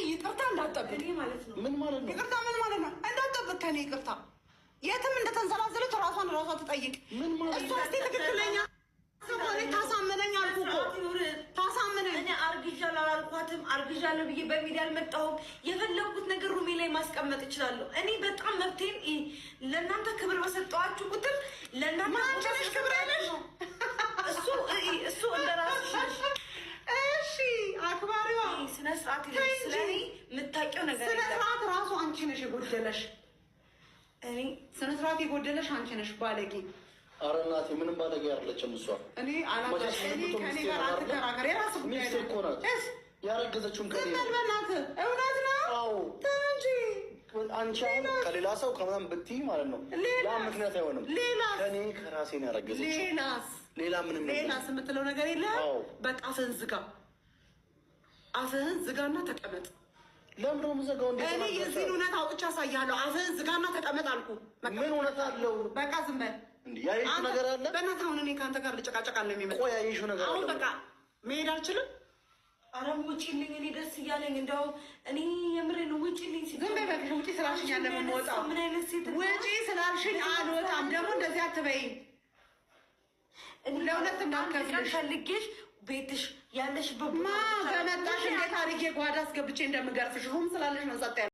ይቅርታ እንዳትጠብቅ። ማለት ነው። ምን ማለት ነው? ይቅርታ ምን ማለት ነው? እንዳትጠብቅ ከኔ ይቅርታ። የትም እንደተንዘላዘለች ራሷን ራሷ ትጠይቅ። ምን ማለት እሷ እስኪ ትክክለኛ ሰው ከሆነች ታሳምነኝ አልኩህ እኮ፣ ታሳምነኝ። እኔ አርግዣለሁ አላልኳትም። አርግዣለሁ ብዬ በሚዲያ አልመጣሁም። የፈለግኩት ነገር room ኤ ላይ ማስቀመጥ እችላለሁ። እኔ በጣም መብቴን ለእናንተ ክብር በሰጠኋችሁ ቁጥር ለእናንተ አንቺ ነሽ ክብር ያለሽ። እሱ እንደ ራስሽ ነሽ። እሺ አክባሪዋ፣ ስነ ስርዓት ስለ እኔ የምታውቂው ነገር ስነ የለም። ስርዓት ራሱ አንቺ ነሽ የጎደለሽ። እኔ ስነ ስርዓት የጎደለሽ አንቺ ነሽ ባለጌ። ኧረ እናቴ ምንም ባለጌ አይደለችም እሷ። እኔ አላውቅም። እኔ ከእኔ ጋር አትከራከር። የራስህ ጉዳይ ሚስት ነው። እኮ ናት። እስ ያረገዘችውን ዝም ከኔ በል ነው። በእናትህ። እውነት ነው። አዎ። ተው እንጂ። አንቺ አሁን ከሌላ ሰው ከምናምን ብትይ ማለት ነው ያ ምክንያት አይሆንም። ሌላስ? ከኔ ከራሴ ነው ያረገዘችው። ሌላስ? ሌላ ምንም ነገር ሌላስ የምትለው ነገር የለም። አዎ። በቃ አፍህን ዝጋ፣ አፍህን ዝጋና ተቀመጥ። ለምንድን ነው የምዘጋው? እንዴት እኔ ነው የዚህን እውነት አውጥቼ አሳይሃለሁ። አፍህን ዝጋና ተቀመጥ አልኩህ። በቃ ምን እውነት አለው? በቃ ዝም በል። እንዴ ያየሽው አንተ- ነገር አለ? በእናትህ አሁን እኔ ከአንተ ጋር ልጨቃጨቅ ነው የሚመጣው። ቆይ ያየሽው ነገር አሁን አለ? በቃ መሄድ አልችልም። ኧረ ውጪልኝ! እኔ ደስ እያለኝ እንደው እኔ የምሬን ውጪልኝ። ዝም በይ በቃ። ውጪ ስላልሽኝ አለ የምወጣው። ምን አይነት ሴት ውጪ ስላልሽኝ አልወጣም። ደግሞ እንደዚህ አትበይኝ። ለሁለት እንዳትከፍልሽ። ፈልጌሽ ቤትሽ ያለሽበት ማ በመጣሽ እንዴት አድርጌ ጓዳ አስገብቼ እንደምገርፍሽ room ስላለሽ ነው ጸጥ ያልኩት።